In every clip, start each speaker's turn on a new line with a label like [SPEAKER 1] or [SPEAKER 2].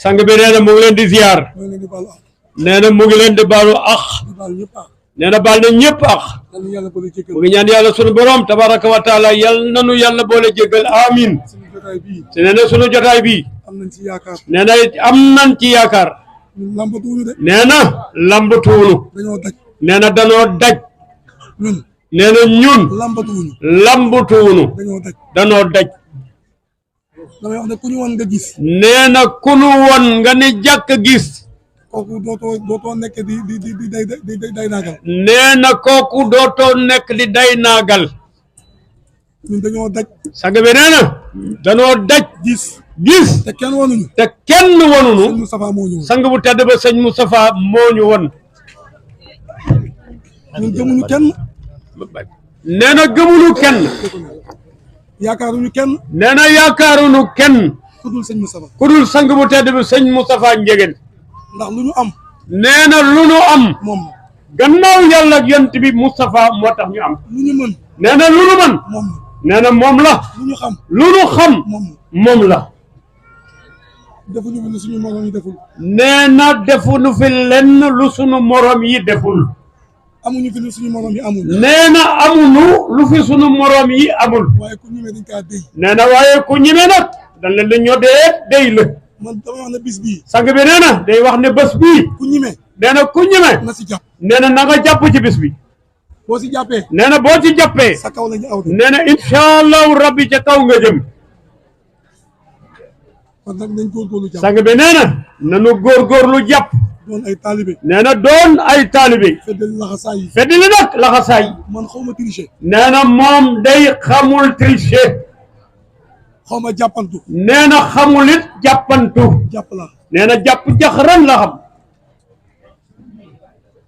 [SPEAKER 1] sang bi nee na mu ngi leen di ziar nee na mu ngi leen di baalu ax nee na baal na ñëpp ax mu ngi ñaan yàlla sunu borom tabaraka wa taala yal nanu yàlla boole jéggal amin te nee na sunu jotaay bi nee na am nañ ci yaakaar nee na lambatuwunu nee na danoo daj nee na ñun lambatuwunu danoo daj
[SPEAKER 2] damay wax ne ku ñu woon nga gis.
[SPEAKER 1] nee na ku ñu woon nga ne jàkk gis.
[SPEAKER 2] kooku dootoo nekk di day naagal.
[SPEAKER 1] nee na kooku dootoo nekk di day naagal.
[SPEAKER 2] ñun dañoo daj.
[SPEAKER 1] sang bi nee na dañoo daj. gis
[SPEAKER 2] te kenn wanuñu.
[SPEAKER 1] te kenn wanuñu.
[SPEAKER 2] sëñ Moustapha moo ñu woon.
[SPEAKER 1] sang bu tedd ba sëñ Moustapha moo ñu woon.
[SPEAKER 2] ñun gëmuñu kenn.
[SPEAKER 1] nee na gëmuñu kenn.
[SPEAKER 2] yaakaaruñu kenn.
[SPEAKER 1] nee na yaakaaruñu kenn.
[SPEAKER 2] ku dul sëñ Moustapha.
[SPEAKER 1] ku dul sang bu tedd bi sëñ Moustapha Ndiéguène.
[SPEAKER 2] ndax lu ñu am.
[SPEAKER 1] nee na lu ñu am.
[SPEAKER 2] moom
[SPEAKER 1] gannaaw yàlla ak yonent bi Moustapha moo tax ñu am.
[SPEAKER 2] lu ñu mën.
[SPEAKER 1] nee na lu ñu mën.
[SPEAKER 2] moom
[SPEAKER 1] nee na moom la.
[SPEAKER 2] lu ñu xam.
[SPEAKER 1] lu ñu xam. moom la.
[SPEAKER 2] defuñu fi lu suñu morom yi deful.
[SPEAKER 1] nee na defuñu fi lenn lu suñu morom yi deful.
[SPEAKER 2] amuñu fi lu suñu morom yi amul.
[SPEAKER 1] nee na amuñu lu fi suñu morom yi amul.
[SPEAKER 2] waaye ku ñime dañ kaa déy.
[SPEAKER 1] nee na waaye ku ñime nag dañ leen la ñoo déy la.
[SPEAKER 2] man damay wax ne bis bii.
[SPEAKER 1] sang bi nee na day wax ne bés bii.
[SPEAKER 2] ku ñime.
[SPEAKER 1] nee na ku ñime.
[SPEAKER 2] na si jàpp.
[SPEAKER 1] nee na na nga jàpp ci bis bi.
[SPEAKER 2] boo si jàppee.
[SPEAKER 1] nee na boo ci jàppee.
[SPEAKER 2] sa kaw la ñu aw de.
[SPEAKER 1] nee na incha allahu rabbi ca kaw nga jëm.
[SPEAKER 2] kon nag nañ góorgóorlu jàpp.
[SPEAKER 1] sang bi nee na nanu góorgóorlu jàpp.
[SPEAKER 2] doon ay taalibe.
[SPEAKER 1] nee na doon ay taalibe.
[SPEAKER 2] feddali laxasaay yi.
[SPEAKER 1] feddali nag laxasaay.
[SPEAKER 2] man xaw ma tricher.
[SPEAKER 1] nee na moom day xamul tricher.
[SPEAKER 2] xaw ma jàppantu.
[SPEAKER 1] nee na xamul it jàppantu.
[SPEAKER 2] jàpp la.
[SPEAKER 1] nee na jàpp jaxran la xam.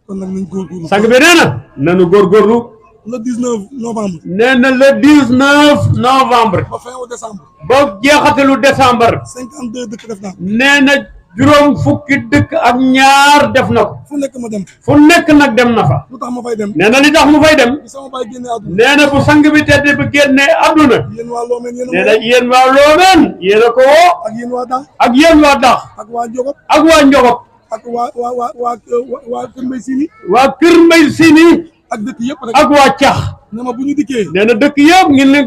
[SPEAKER 2] kon nag nañ góorgóorlu.
[SPEAKER 1] sang bi nee na nanu góorgóorlu.
[SPEAKER 2] le 19 novembre.
[SPEAKER 1] nee na le 19 novembre.
[SPEAKER 2] ba fin au décembre.
[SPEAKER 1] ba jeexatalu décembre.
[SPEAKER 2] 52 dëkk def naa.
[SPEAKER 1] nee na juróom fukki dëkk ak ñaar def na ko.
[SPEAKER 2] fu nekk ma dem.
[SPEAKER 1] fu nekk nag dem na fa.
[SPEAKER 2] lu tax ma fay dem.
[SPEAKER 1] nee na li tax mu fay dem.
[SPEAKER 2] bi sama baay génne àdduna.
[SPEAKER 1] nee na bu sang bi tedd bi génnee àdduna.
[SPEAKER 2] yéen waa Loomeen yéen a.
[SPEAKER 1] nee na yéen waa Loomeen yéen a ko woo.
[SPEAKER 2] ak yéen waa Dax.
[SPEAKER 1] ak yéen waa Dax.
[SPEAKER 2] ak waa Njogop.
[SPEAKER 1] ak waa Njogop.
[SPEAKER 2] ak waa Kër Mbay Sini.
[SPEAKER 1] waa Kër Mbay Sini.
[SPEAKER 2] ak dëkk yëpp rek.
[SPEAKER 1] ak waa Cax.
[SPEAKER 2] ne ma bu ñu dikkee.
[SPEAKER 1] nee na dëkk yëpp ngi ne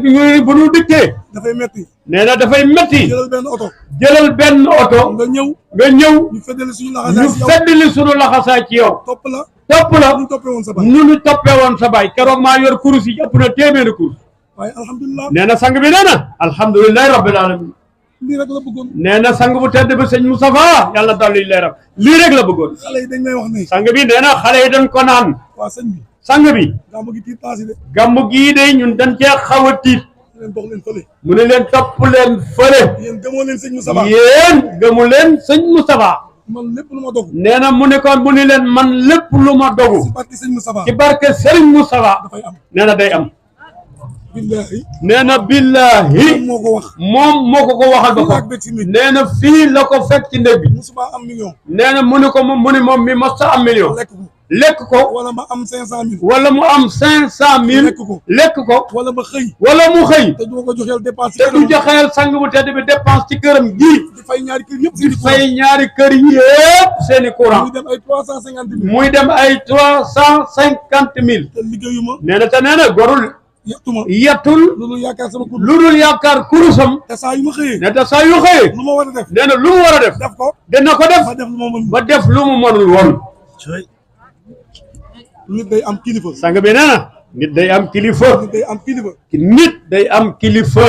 [SPEAKER 1] bu ñu dikkee.
[SPEAKER 2] dafay metti.
[SPEAKER 1] nee na dafay metti.
[SPEAKER 2] jëlal benn oto.
[SPEAKER 1] jëlal benn oto.
[SPEAKER 2] nga ñëw.
[SPEAKER 1] nga ñëw.
[SPEAKER 2] ñu feddali suñu laxasaay ci yow.
[SPEAKER 1] ñu feddali suñu laxasaay ci yow.
[SPEAKER 2] topp la.
[SPEAKER 1] topp la.
[SPEAKER 2] ñu toppee woon sa baay.
[SPEAKER 1] ñu toppee woon sa baay. keroog maa yor kurus yi ëpp na téeméeri kurus.
[SPEAKER 2] waaye alhamdulilah.
[SPEAKER 1] nee na sang bi nee na. alhamdulilahi rabbil alamin.
[SPEAKER 2] lii rek la bëggoon.
[SPEAKER 1] nee na sang bu tedd bi sëñ Moustapha yàlla dolli leeram lii rek la bëggoon.
[SPEAKER 2] xale yi dañ may wax ne.
[SPEAKER 1] sang bi nee na xale yi dañ ko naan.
[SPEAKER 2] waa sëñ bi.
[SPEAKER 1] sang bi.
[SPEAKER 2] gàmmu gi tiit taasi de.
[SPEAKER 1] gàmmu gii de ñun dañ cee xaw a tiit.
[SPEAKER 2] leen dox leen fële.
[SPEAKER 1] mu ne leen topp leen fële.
[SPEAKER 2] yéen gëmoo leen sëñ Moustapha.
[SPEAKER 1] yéen gëmu leen sëñ Moustapha.
[SPEAKER 2] man lépp lu ma dogu.
[SPEAKER 1] nee na mu ne ko mu ne leen man lépp lu ma dogu.
[SPEAKER 2] ci barke sëñ Moustapha.
[SPEAKER 1] ci barke Serigne Moustapha.
[SPEAKER 2] dafay am.
[SPEAKER 1] nee na day am.
[SPEAKER 2] billahi.
[SPEAKER 1] nee na billahi.
[SPEAKER 2] moo ko wax.
[SPEAKER 1] moom moo ko waxal ba ko. nee na fii la ko fekk ci ndeg bi.
[SPEAKER 2] musuma am million.
[SPEAKER 1] nee na mu ne ko moom mu ne moom mi mos a am million. lekk ko.
[SPEAKER 2] wala ma am 500 000.
[SPEAKER 1] wala mu am 500 000.
[SPEAKER 2] lekk ko.
[SPEAKER 1] lekk ko.
[SPEAKER 2] wala ma xëy.
[SPEAKER 1] wala mu xëy.
[SPEAKER 2] te du ko joxeel dépense.
[SPEAKER 1] te du joxeel sang bu tedd bi dépense ci këram gii.
[SPEAKER 2] di fay ñaari kër yëpp.
[SPEAKER 1] di fay ñaari kër yëpp seeni courant.
[SPEAKER 2] muy dem ay 350 000.
[SPEAKER 1] muy dem ay 350 000.
[SPEAKER 2] te liggéeyuma.
[SPEAKER 1] nee na te nee na gorul. yettul.
[SPEAKER 2] lu dul yaakaar sama kur.
[SPEAKER 1] lu dul yaakaar kurusam.
[SPEAKER 2] te saa yu ma xëyee.
[SPEAKER 1] ne te saa yu xëyee.
[SPEAKER 2] lu ma war a def.
[SPEAKER 1] nee na lu mu war a def.
[SPEAKER 2] def ko.
[SPEAKER 1] dina ko def.
[SPEAKER 2] ba def lu ma mën.
[SPEAKER 1] ba def lu mu mënul woon.
[SPEAKER 2] nit day am kilifa.
[SPEAKER 1] sang bi nee na. nit day am kilifa.
[SPEAKER 2] nit day am kilifa.
[SPEAKER 1] nit day am kilifa.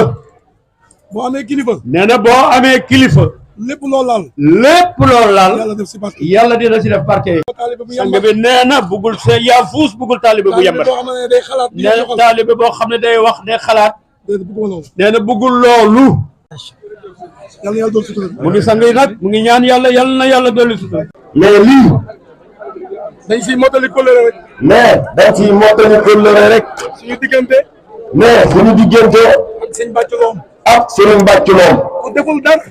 [SPEAKER 2] boo amee kilifa.
[SPEAKER 1] nee na boo amee kilifa.
[SPEAKER 2] lépp loo laal.
[SPEAKER 1] lépp loo laal.
[SPEAKER 2] yàlla def si barke.
[SPEAKER 1] yàlla dina si def barke. sang bi nee na bugul see yaa fuus bugul taalibe bu yembat.
[SPEAKER 2] boo xam ne day xalaat.
[SPEAKER 1] nee na taalibe boo xam ne day wax day xalaat. nee na bugul loolu.
[SPEAKER 2] yàlla yàlla doon sutura.
[SPEAKER 1] mu ngi sang yi nag mu ngi ñaan yàlla yàlla na yàlla dolli sutura. mais lii
[SPEAKER 2] dañ siy mottali kóllëre rek.
[SPEAKER 3] mais dañ siy mottali kóllëre rek.
[SPEAKER 2] suñu diggante.
[SPEAKER 3] mais suñu diggante.
[SPEAKER 2] ak sëñ Bàccu Loom.
[SPEAKER 3] ak Serigne Bàccu Loom.
[SPEAKER 2] ku deful dara.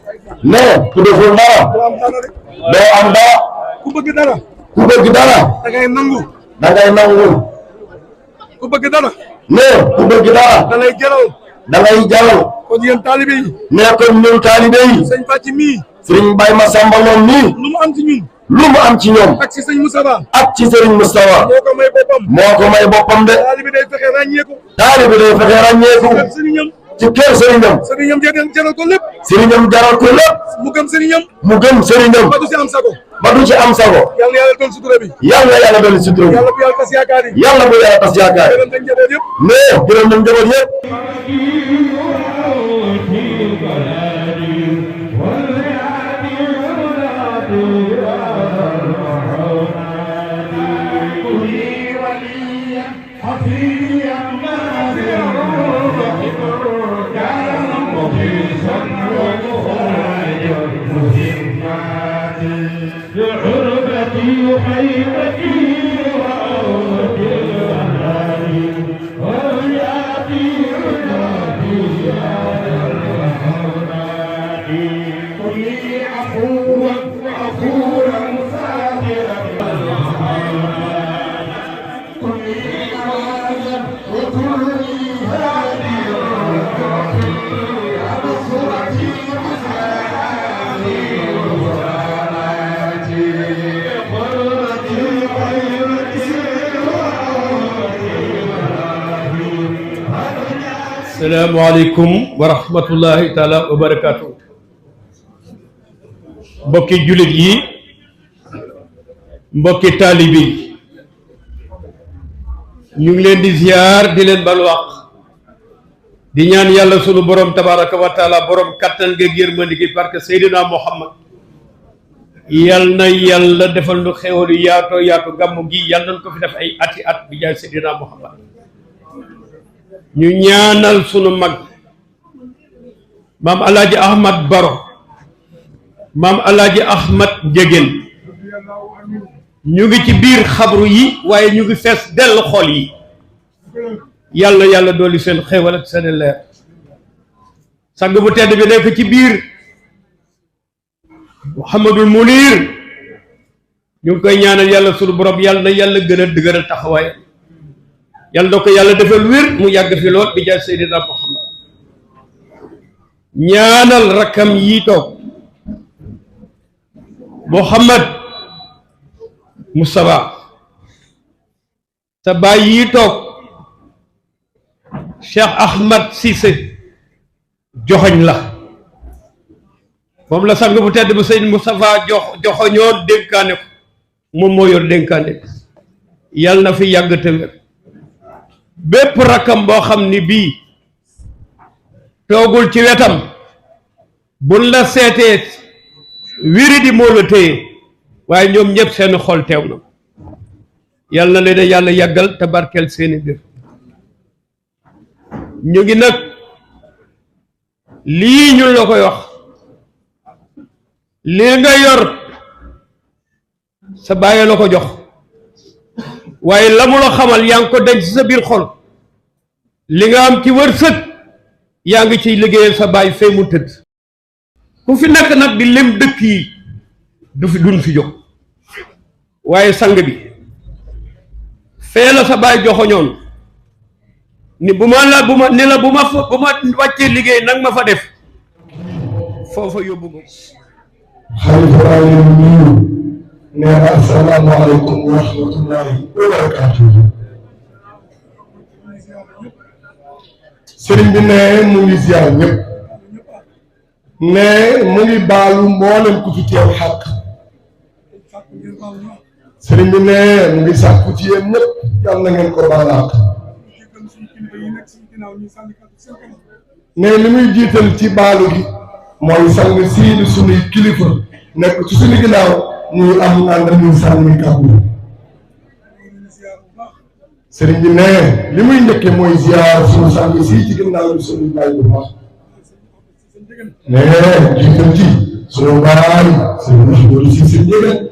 [SPEAKER 3] mais ku deful dara.
[SPEAKER 2] doo am dara rek.
[SPEAKER 3] doo am dara.
[SPEAKER 2] ku bëgg dara.
[SPEAKER 3] ku bëgg dara.
[SPEAKER 2] da ngay nangu.
[SPEAKER 3] da ngay nangu.
[SPEAKER 2] ku bëgg dara.
[SPEAKER 3] mais ku bëgg dara.
[SPEAKER 2] da lay jaral.
[SPEAKER 3] da lay jaral.
[SPEAKER 2] kon yéen taalibe yi.
[SPEAKER 3] mais kon ñun taalibe yi.
[SPEAKER 2] sëñ Bàcc mii.
[SPEAKER 3] Serigne Baye Massamba Loom nii.
[SPEAKER 2] lu mu am ci ñun.
[SPEAKER 3] lu mu am ci ñoom.
[SPEAKER 2] ak ci sëñ Moustapha.
[SPEAKER 3] ak ci Serigne Moustapha.
[SPEAKER 2] moo ko may boppam.
[SPEAKER 3] moo ko may boppam de.
[SPEAKER 2] taalibe day fexe ràññeeku.
[SPEAKER 3] taalibe day fexe ràññeeku.
[SPEAKER 2] sëriñam.
[SPEAKER 3] ci kër sëriñam.
[SPEAKER 2] sëriñam jaral ko lépp.
[SPEAKER 3] sëriñam jaral ko lépp.
[SPEAKER 2] mu gëm sëriñam.
[SPEAKER 3] mu gëm sëriñam.
[SPEAKER 2] ba du si am sago.
[SPEAKER 3] ba du ci am sago.
[SPEAKER 2] yàlla na yàlla doon sutura bi.
[SPEAKER 3] yàlla na yàlla doon sutura bi.
[SPEAKER 2] yàlla bu yàlla tas yaakaar yi.
[SPEAKER 3] yàlla bu yàlla tas yaakaar yi.
[SPEAKER 2] gërëm nañ njaboot yëpp.
[SPEAKER 3] mais gërëm nañ njaboot yëpp.
[SPEAKER 1] asalaamaaleykum wa rahmatullahi taala wa barakaatu. mbokki jullit yi, mbokki taalibi yi, ñu ngi leen di ziar di leen balu àq di ñaan yàlla sunu borom tabaraka wa taala borom kattan geeg yërmandi gi parce que Seydina Muhammad yal na yàlla defal nu xéwal yu yaatoo yaatu gàmmu gi yal nañ ko fi def ay ati at bi jaay Seydina Muhammad. ñu ñaanal sunu mag maam Alaaji Ahmad Baro, maam Alaaji Ahmad Njegéen, ñu ngi ci biir xabru yi waaye ñu ngi fees dell xol yi. yàlla yàlla dooli seen xéewal ak seen leer. sang bu tedd bi nekk ci biir Mouhamadul Munir, ñu ngi koy ñaanal yàlla sunu borom yàlla na yàlla gën a dëgëral taxawaayam. yàlla na ko yàlla defal wér mu yàgg fi lool bi jaay Seydina Muhammad. ñaanal rakkam yi toog Mouhamad Moustapha, sa baay yi toog Cheikh Ahmad Cissé joxoñ la moom la sang bu tedd bu Seydou Moustapha joxoñoon dénkaane ko moom moo yor dénkaane yàlla na fi yàgg te wér. bépp rakkam boo xam ni bii toogul ci wetam buñ la seetee wiri di moo la téye waaye ñoom ñëpp seeni xol teew na. yàlla na leen yàlla yàggal te barkeel seeni mbir. ñu ngi nag lii ñu la koy wax lii nga yor sa bàyyi la ko jox waaye la mu la xamal yaa ngi ko denc sa biir xol. li nga am ci wërsëg yaa ngi ciy liggéeyal sa baay fee mu tëdd. ku fi nekk nag di lim dëkk yi duñ fi jóg waaye sang bi fee la sa baay joxoñoon ni bu ma wàccee liggéey nag ma fa def foofa yóbbu ko.
[SPEAKER 3] xalifa nuyu ne assalaamu aleykum wa rahmatullahi wa barakaatuhu. sëriñ bi ne mu ngi ziar ñëpp ne mu ngi baalu mboolem ku fi teew xaq. sëriñ bi ne mu ngi sàkku ci yéen ñëpp yal na ngeen ko baalaat. ne li muy jiital ci baalu gi mooy sang sii di sunuy kilifa nekk ci suñu ginnaaw ñuy am ànd ak ñuy sànni kàddu. sëriñ bi ne li muy njëkke mooy ziar suñu sang sii ci ginnaaw bi suñu baay bu baax. ne jiital ci suñu baay sëriñ Ahmadou Cissé Ndiéguène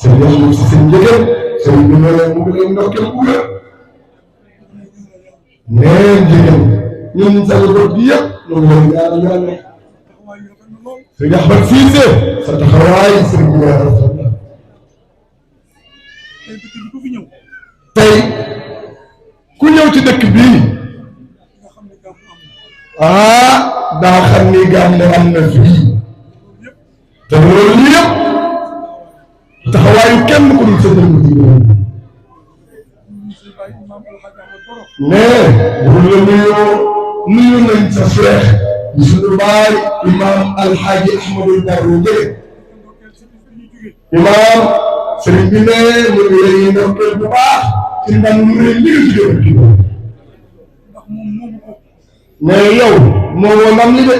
[SPEAKER 3] sëriñ Ahmad si seen njëgën sëriñ bi nee mu ngi leen ndokkeel bu wér nee njëgën ñun sa njaboot gi yëpp ñu ngi leen ñaanal yàlla sëriñ Ahmad Cissé sa taxawaay sëriñ bi nee rafet na tey ku ñëw ci dëkk bii daa xam ni gàmmu am na fii te loolu yëpp taxawaayu kenn ku dul sa jëmm ji mais bu la nuyu nañ sa frère di suñu baay imam alxaaji Ahmadou Baro Njëge imam sëriñ bi ne ñu ngi lay ndokkeel bu baax ci ndam lu rëy li nga jóge kii mais yow moo ndam li de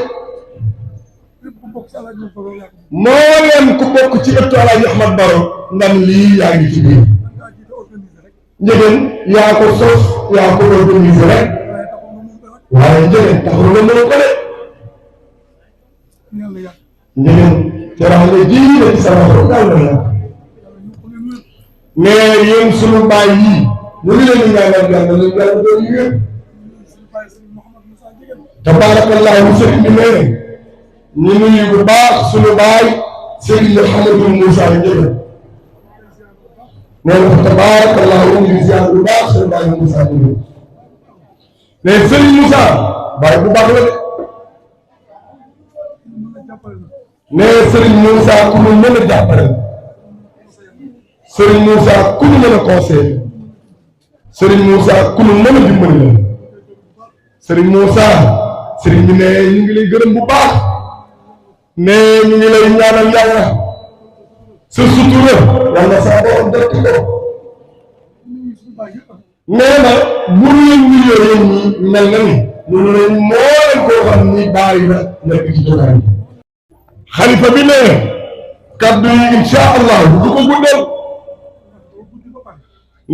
[SPEAKER 3] moo leen ku bokk ci ëttu Alaaji Ahmad Baro ndam lii yaa ngi ci biir njëgën yaa ko sos yaa ko organisé rek waaye njëgën taxul nga mën ko de njëgën teraanga ji la ci sa loxo daal la yàq mais yéen sunu baay yi ñu ngi leen di ñaanal yàlla ñu yàlla doon wér tabarakallahu sëriñ bi nee ñu nuyu bu baax sunu baay Seydi Mouhamadou Moussa Ndiéguène nee na fa tabarakallahu ñu ngi ziar bu baax sunu baay Moussa Ndiéguène mais Serigne Moussa baay bu baax la de nee Serigne Moussa ku ñu mën a jàppale Serigne Moussa ku ñu mën a conseiller Serigne Moussa ku ñu mën a dimbali la Serigne Moussa Serigne bi ne ñu ngi lay gërëm bu baax ne ñu ngi lay ñaanal yàlla sa sutura yàlla sa borom def ko nee na bu ñu leen nuyoo yéen ñi mel na ni ñu leen moo leen koo xam ni bàyyi na nekk ci jotaay bi xalifa bi ne kaddu yi insha allah du ko guddal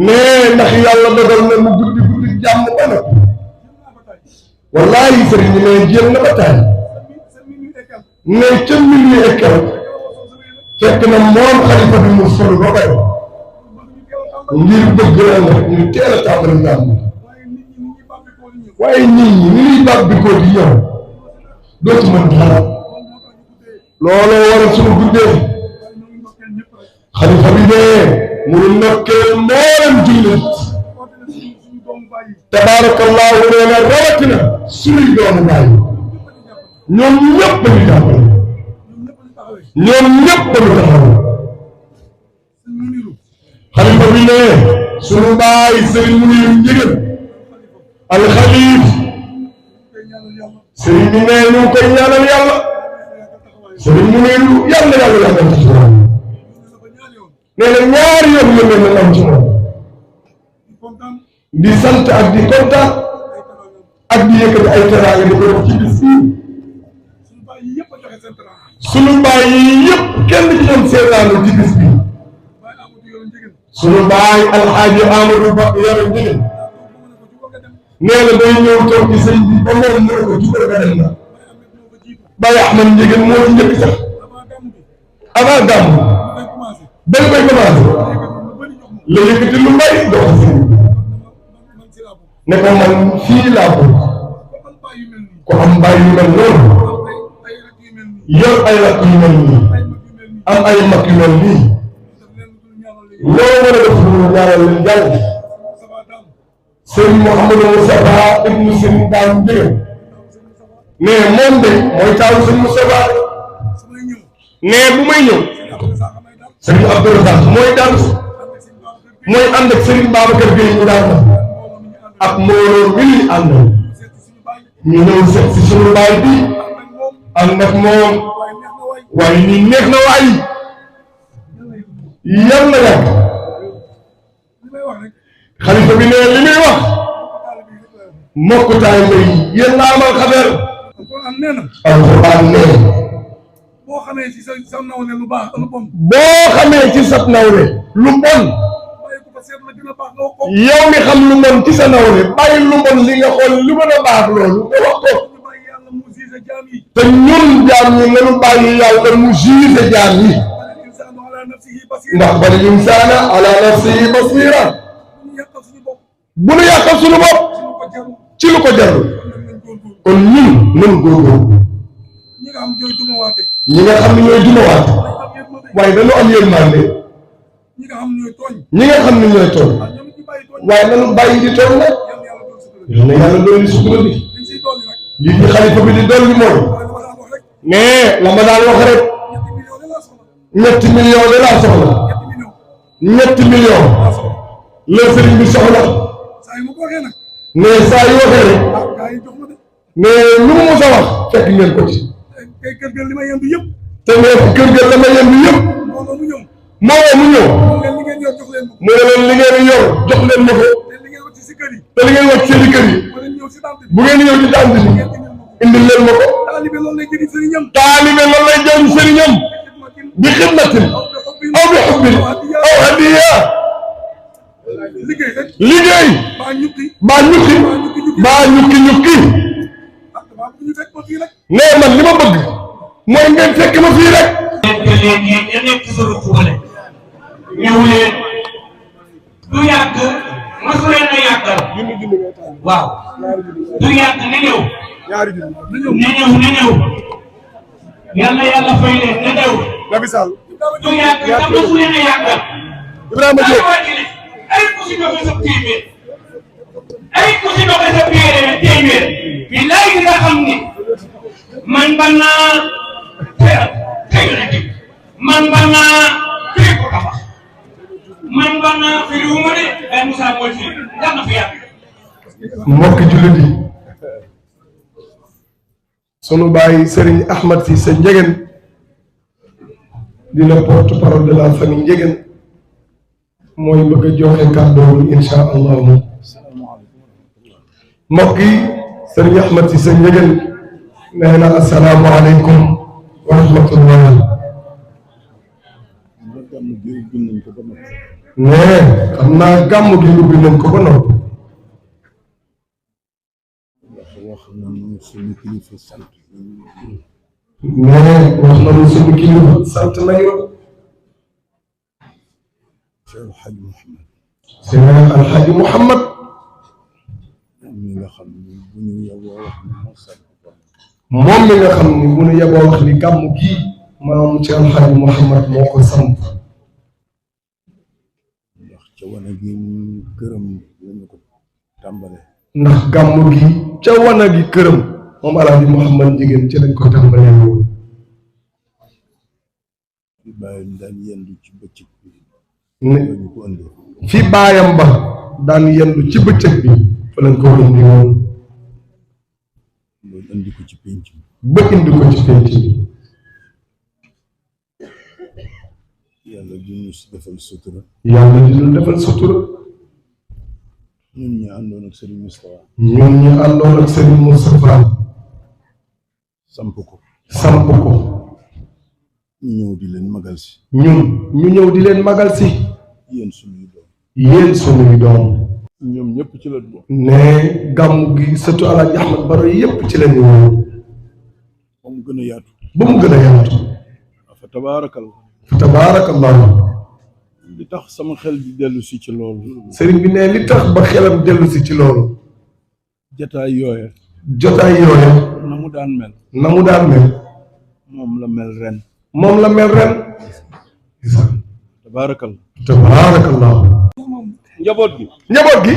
[SPEAKER 3] ne ndax yàlla dogal na mu guddi jàmm ba nag wallahi sëriñ bi ne jël na ba taay ne ca minuit et quelque fekk na moom xalifa bi mu solo ba pare ngir bëgg la nga ñu teel a tàmbali njàng waaye nit ñi ni ñuy bàgg ko di ñëw doo ci mën dara looloo waral suñu guddee xalifa bi ne mu nokkeel mboolem jullit tabarakallahu nee na rawatina suñuy doomu baay ñoom ñëpp ñu jàppale ñoom ñëpp ñu taxaw xalifa bi ne suñu baay Serigne Muniru Njëgën alxalif Serigne bi ne ñu ngi koy ñaanal yàlla Serigne Muniru yàlla yàlla taxawaay nee na ñaari yoon yónnee na am ci moom di sant ak di kontaan ak di yëkkati ay teraanga di ko def ci bis bi sunu baay yi yëpp kenn ci ñoom seetaanu ci bis bi sunu baay alxaaji Amadou Ba Yoro Njëgën nee na day ñëw toog ci sëñ bi ba moom mu ne ko jugal nga dem na Baye Ahmad Njëgën moo ci njëkk sax avant gàmm bañ koy commencé la yëkkati lu bari dox si ne ko man fii laa bëgg ko am baay yu mel noonu yor ay rakk yu mel nii am ay mag yu mel nii loo mën a def lu ñaanal leen jàll Serigne Mouhamadou Moustapha ibnu Serigne Dame Njëgën ne moom de mooy taawu Serigne Moustapha ne bu may ñëw Serigne Abdou Razak mooy daan mooy ànd ak Serigne Babacar Gueye ñu daan ak mbooloo mi ñu àndal ñu ñëw seet si suñu baay bi ànd ak moom waaye nii neex na waay yal na yàgg xalifa bi ne li muy wax mokk taay mbay yéen laa amal xabeer alxuraan nee
[SPEAKER 2] boo xamee ci sa nawle lu baax lu bon
[SPEAKER 3] boo xamee ci sa nawle lu bon yow mi xam lu bon ci sa nawle bàyyi lu bon li nga xool lu mën a baax loolu nga wax ko te ñun jaam ñi nañu bàyyi yàlla mu juge jaam yi ndax bal insaana ala nafsihi basira bu nu yàqal suñu bopp ci lu ko jarul kon ñun mën góorgóorlu ñi nga xam ne ñooy jumawaate waaye dañu am yërmande ñi nga xam ne ñooy tooñ waaye nañu bàyyi di tooñ nag yal na yàlla dolli sutura bi lii di xalifa bi di dolli mooy mais la ma daan wax rek ñetti million de laa soxla ñetti million la sëriñ bi soxla mais saa yu waxee rek mais lu mu mos a wax fekk ngeen ko ci te mais kër ga la ma yendu yëpp moo mu ñëw mu ne leen li ngeen yor jox leen ma ko te li ngeen wàcc seen i kër yi bu ngeen ñëw ci dànd bi indil leen ma ko taalibe loolu lay jëriñ sëriñam bi xidmatin aw bi xubbin aw hadiya liggéey baa ñukki nee man li ma bëgg mooy ngeen fekk ma fii rek
[SPEAKER 4] nekk sa ruq wala ñëw leen du yàgg masu leen a yàggal waaw du yàgg na ñëw yal na yàlla fay leen na ñëw du yàgg te masu leen a yàggal
[SPEAKER 3] Ibrahima Diop
[SPEAKER 4] ay ku si doxe sa téeméer billaay nga xam ni man ba naa man ba naa firi ko tabax man ba naa firi wu ma de ay Moussa mooy firi ndax na fi yàgg
[SPEAKER 3] mbokki jullit yi sunu baay Serigne Ahmed Cissé Ndiéguène di la porte-parole de la famille Ndiéguène mooy bëgg a joxe kàddoom insha allahu mbokk yi Serigne Ahmed Cissé Ndiéguène nee na assalaamu aleykum wa rahmatullah nee xam naa gàmm gi ubbi nañ ko ba noppi nee wax nañu suñu kilifa sant nañu Cheikh Alhaji Mouhamad moom mi nga xam ni bu ñu yeboo wax ni gàmm gii maam Cheikh Alhaji Mouhamad moo ko samp ndax gàmm gi ca wana gi këram moom Alhaji Mouhamad Ndiéguène ci lañ ko tàmbalee woon fi baayam ba daan yendu ci bëccëg bi fa lañ ko indi woon ba indi ko ci penc bi yàlla di ñu defal sutura ñun ñi àndoon ak Serigne Moustapha samp ko ñu ñëw di leen magal si yéen suñuy doom ñoom ñëpp ci la doon ne gàmm gi sëtu Alaaji Ahmad Baro yëpp ci leen ñëw ba mu gën a yaatu fa tabaarakallah li tax sama xel di dellu si ci loolu sëriñ bi ne li tax ba xelam dellu si ci loolu jotaay yooye na mu daan mel moom la mel ren tabaarakallah njaboot gi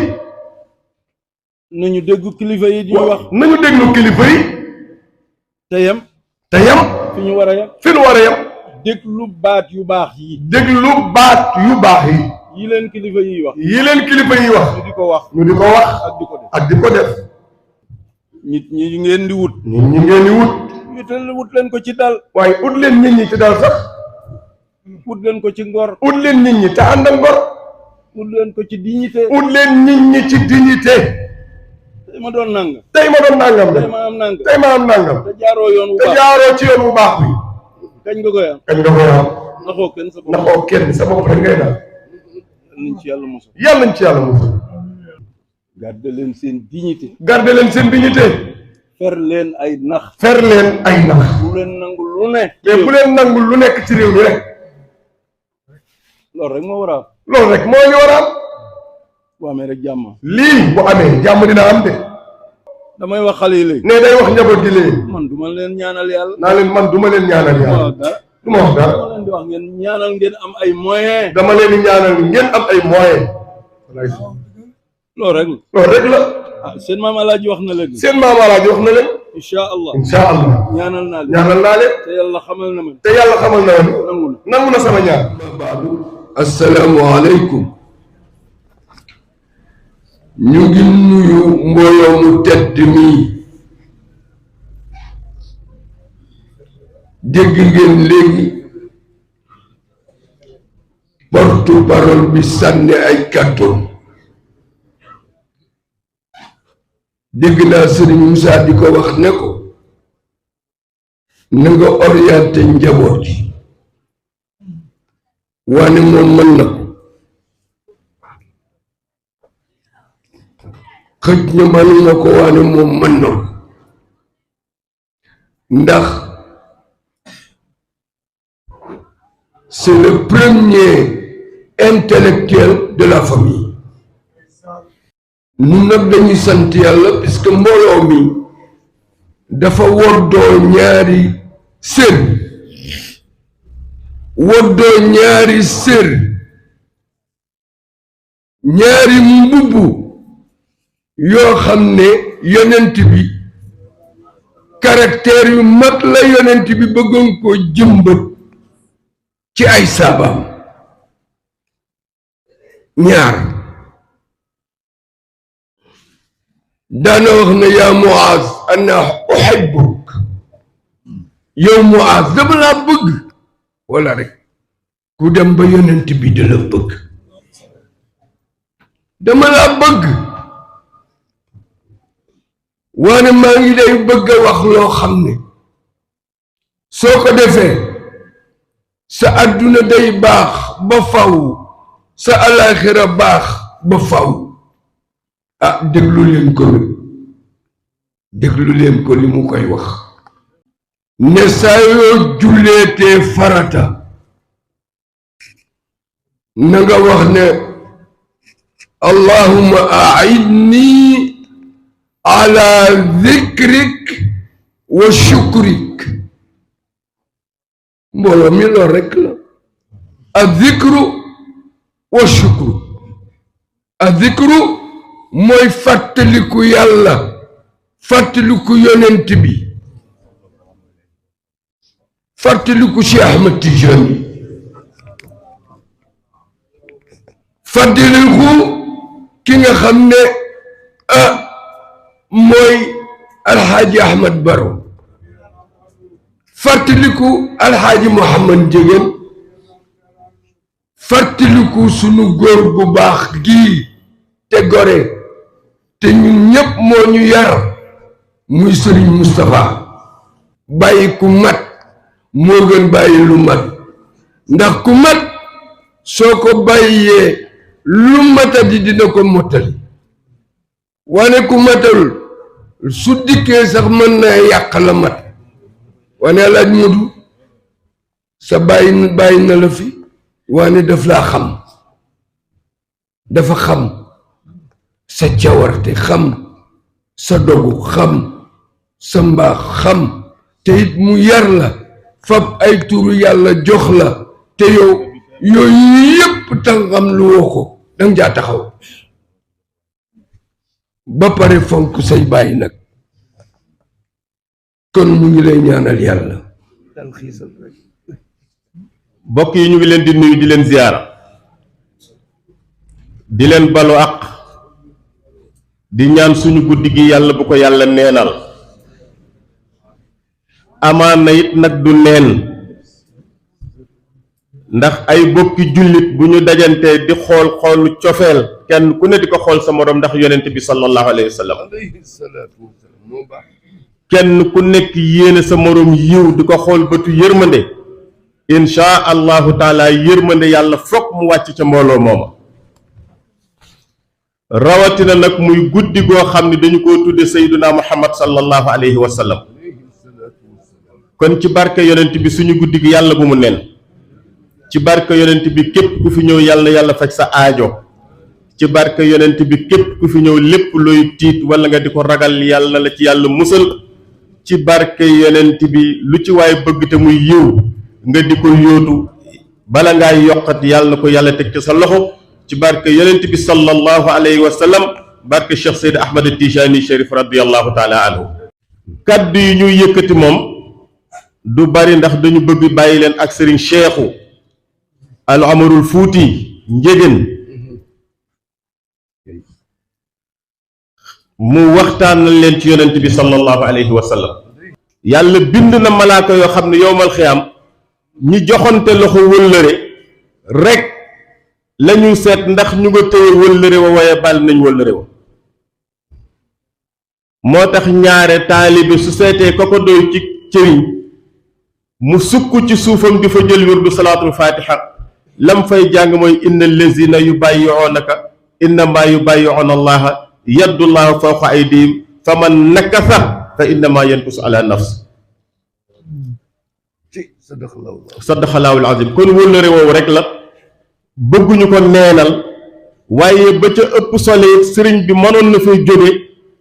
[SPEAKER 3] nañu dégg kilifa yi di wax nañu déglu kilifa yi te yem fi ñu war a yem déglu baat yu baax yi yi leen kilifa yi wax ñu di ko wax ak di ko def nit ñi ngeen di wut wut leen ko ci dal waaye ut leen nit ñi ci dal sax ut leen ko ci ngor ut leen nit ñi te ànd ak ngor ut leen ko ci dignité tey ma doon nangam tey ma am nangam te jaaroo ci yoon bu baax bi kañ nga koy am naxoo kenn sa bopp rek ngay daal yàlla nañ ci yàlla musal garder leen seen dignité fer leen ay nax bu leen nangu lu nekk ci réew mi rek
[SPEAKER 5] loolu rek moo war a am.
[SPEAKER 3] loolu rek moo ñu war a am.
[SPEAKER 5] bu amee rek jàmm.
[SPEAKER 3] lii bu amee jàmm dina am de.
[SPEAKER 5] damay wax xale yi léegi.
[SPEAKER 3] ne day wax njaboot gi léegi.
[SPEAKER 5] man du ma leen ñaanal yàlla.
[SPEAKER 3] naa leen man du ma leen ñaanal yàlla. du ma wax dara.
[SPEAKER 5] dama leen di wax ngeen ñaanal ngeen am ay moyens.
[SPEAKER 3] dama leen di ñaanal ngeen am ay moyens.
[SPEAKER 5] loolu rek la.
[SPEAKER 3] loolu rek la.
[SPEAKER 5] ah seen maam Alaaji wax na léegi.
[SPEAKER 3] seen maam Alaaji wax na leen.
[SPEAKER 5] incha allah.
[SPEAKER 3] incha allah.
[SPEAKER 5] ñaanal naa leen.
[SPEAKER 3] ñaanal naa leen.
[SPEAKER 5] te yàlla xamal na ma.
[SPEAKER 3] te yàlla xamal na leen.
[SPEAKER 5] nangu na.
[SPEAKER 3] nangu na sama ñaan. assalaamu aleykum. ñu ngi nuyu mbooloo mu tedd mii. dégg ngeen léegi porte-parole bi sànni ay kàddoom. dégg naa Sëriñ Moussa di ko wax ne ko na nga orienté njaboot yi waane moom mën na ko xëj na mënuma ko waane moom mën na ko ndax c'est le premier intellectuel de la famille. nun nag dañuy sant yàlla puisque mbooloo mi dafa woddoo ñaari sër woddoo ñaari sër ñaari mbubb yoo xam ne yonent bi caractère yu mag la yonent bi bëggoon ko jëmbat ci ay saabaam ñaar daana wax na yaa Muaz ana uhibbuk yow Muaz dama laa bëgg wala rek ku dem ba yonent bi da la bëgg dama laa bëgg waane maa ngi lay bëgg a wax loo xam ne soo ko defee sa adduna day baax ba faw sa alaxira baax ba faw ah déglu leen ko nag déglu leen ko li mu koy wax ne saa yoo julleetee farata na nga wax ne allahumma a'inni ala dhikrik wa shukrik mbooloo mi lool rekk la adh-dhikru wa shukru adh-dhikru mooy fàttaliku yàlla fàttaliku yonent bi fàttaliku Cheikh Ahmed Tijani fàttaliku ki nga xam ne mooy alxaaji Ahmed Baro fàttaliku alxaaji Mouhamad Njegéen fàttaliku sunu góor gu baax gii te gore te ñun ñépp moo ñu yar muy Sëriñ Moustapha bàyyi ku mat moo gën bàyyi lu mat ndax ku mat soo ko bàyyee lu matadi dina ko mottali wane ku matal su dikkee sax mën na yàq la mat wane laaj mudu sa bàyyi na la fi wane daf laa xam dafa xam sa cawarte xam sa dogu xam sa mbaax xam te it mu yar la fab ay turu yàlla jox la te yow yooyu yépp tàngam lu woo ko danga jaa taxaw ba pare fonk say bàyyi nag kon ñu ngi lay ñaanal yàlla
[SPEAKER 6] mbokk yi ñu ngi leen di nuyu di leen ziyaara di leen balu àq di ñaan suñu guddi gi yàlla bu ko yàlla neenal amaana it nag du neen ndax ay bokki jullit bu ñu dajantee di xool xoolu cofeel kenn ku ne di ko xool sa moroom ndax yonent bi sallallahu alayhi wa sallam kenn ku nekk yéene sa moroom yiw di ko xool bëtu yërmande insha allahu taala yërmande yàlla fokk mu wàcc ca mbooloo mooma rawatina nag muy guddi goo xam ne dañu koo tudde sayduna muhammad sallallahu alayhi wa sallam kon ci barke yonent bi suñu guddi gi yàlla bu mu nen ci barke yonent bi képp ku fi ñëw yàlla na yàlla faj sa aajo ci barke yonent bi képp ku fi ñëw lépp looy tiit wala nga di ko ragal yàlla la ci yàlla musal ci barke yonent bi lu ci waay bëgg te muy yiw nga di ko yóotu bala ngaa yokkat yàlla na ko yàlla teg ci sa loxo ci barke yonent bi sallallahu alayhi wa sallam barke Cheikh Seydi Ahmad Tijani Chérif radiyallahu taala anhu kaddu yi ñuy yëkkati moom du bari ndax dañu bëgg bàyyi leen ak Serigne Cheikhou al Amarul Fuuti Njégéen mu waxtaanal leen ci yonent bi sallallahu alayhi wa sallam. yàlla bind na malaaka yoo xam ne yowmal xiyaam ñi joxante loxo wëllëre rek la ñuy seet ndax ñu nga téye wëllëre wa waaye bàll nañ wëllëre wa moo tax ñaare taalibe su seetee ko ko doy ci cëriñ mu sukk ci suufam di fa jël wirdu salaatul fatiha lam fay jàng mooy inna allazina yubayyi'unaka innama yubayyi'una allaha yadullahi fawqa aydihim fa man nakasa fa innama yankusu ala nafs sadaqallahul azim kon wëllëre woowu rek la bëgguñu ko neenal waaye ba ca ëpp solo sëriñ bi mënoon na fay jóge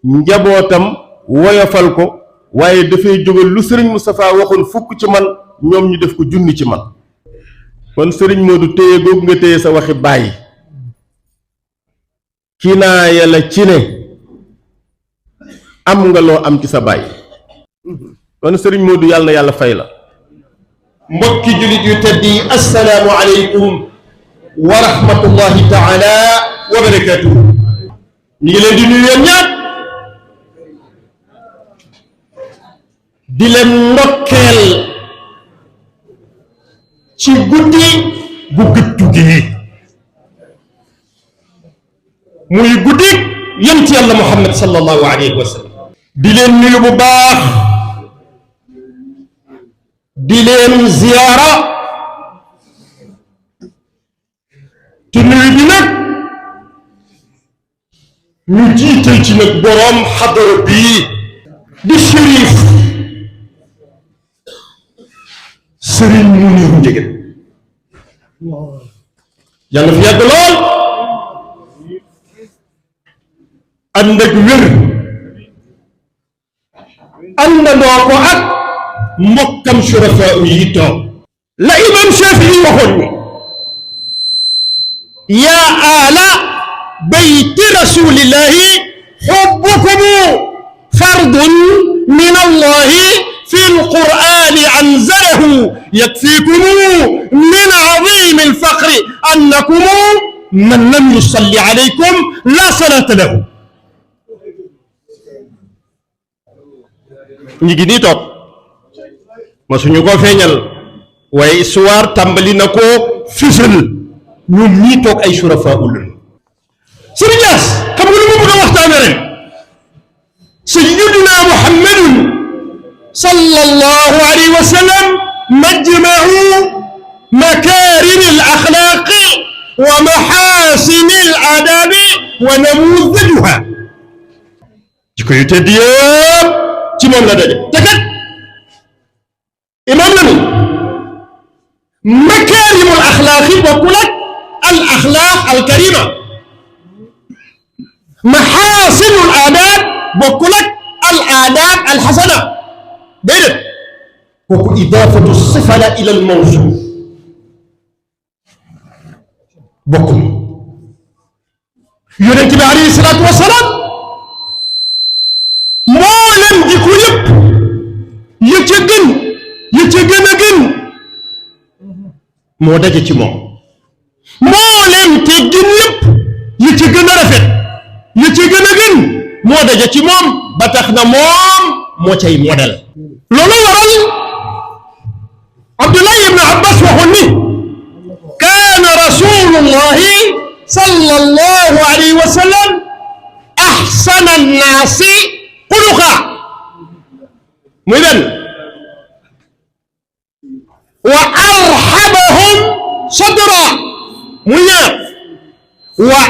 [SPEAKER 6] njabootam woyofal ko waaye dafay jóge lu sëriñ Moustapha waxoon fukk ci man ñoom ñu def ko junni ci man kon sëriñ Modou téye googu nga téye sa waxi bàyyi kii naa yàlla ci ne am nga loo am ci sa bàyyi kon sëriñ Modou yàlla na yàlla fay la.
[SPEAKER 3] mbokki jullit yu tedd yi assalaamu aleykum wa rahmatullahi taala wa barakatuhu. ñu ngi leen di nuyu yéen ñaar di leen ndokkeel ci guddi bu gëttu gi muy guddi yonent yàlla Muhammad sallallahu alayhi wa sallam. di leen nuyu bu baax di leen ziyaara te nuyu bi nag ñu jiital ci nag boroom xadara bii di Chérif Serigne Mounirou Ndiéguène yàlla fi yàgg lool ànd ak wér àndandoo ko ak mbokkam surafaa yi toog la imam Shafii waxoon ni yaa aala bayti rasulillahi xubbukumu fardun min allahi fi lqur'ani anzalahu yakfikumu min azimi alfaqri annakumu man lam yusalli alaykum la salata lahu. ñi ngi nii toog ma suñu ko feeñal waaye histoire tàmbali na ko fisal ñoom ñii toog ay surafaa ulul. Sëriñ Ñaas xam nga lu ma bëgg a waxtaane ren sayyiduna Muhammadun sallallahu alayhi wa sallam majma'u makarim al axlaaqi wa maxaasini al aadaabi wa namuudajuha. jikko yu tedd yëpp ci moom la daje te kat imaam la ni makaarimul axlaaqi bokkul ak al axlaaq al karima maxaasinul aadaab bokkul ak al aadaab al xasana déedéet kooku idaafatu sifa la ila al mawsuuf bokkul. yonent bi alayhi salaatu wa salaam mboolem jikko yëpp ya ca gën ya ca gën a gën moo daje ci moom mboolem teggin yëpp ya ca gën a rafet ya ca gën a gën moo daje ci moom ba tax na moom moo cay modèle. loolu waral Abdullahi ibn Abbas waxoon ni kaana rasulullahi sallallahu alayhi wa sallam ahsana annaasi xuluqa muy benn wa arhabahum sadra muy ñaar wa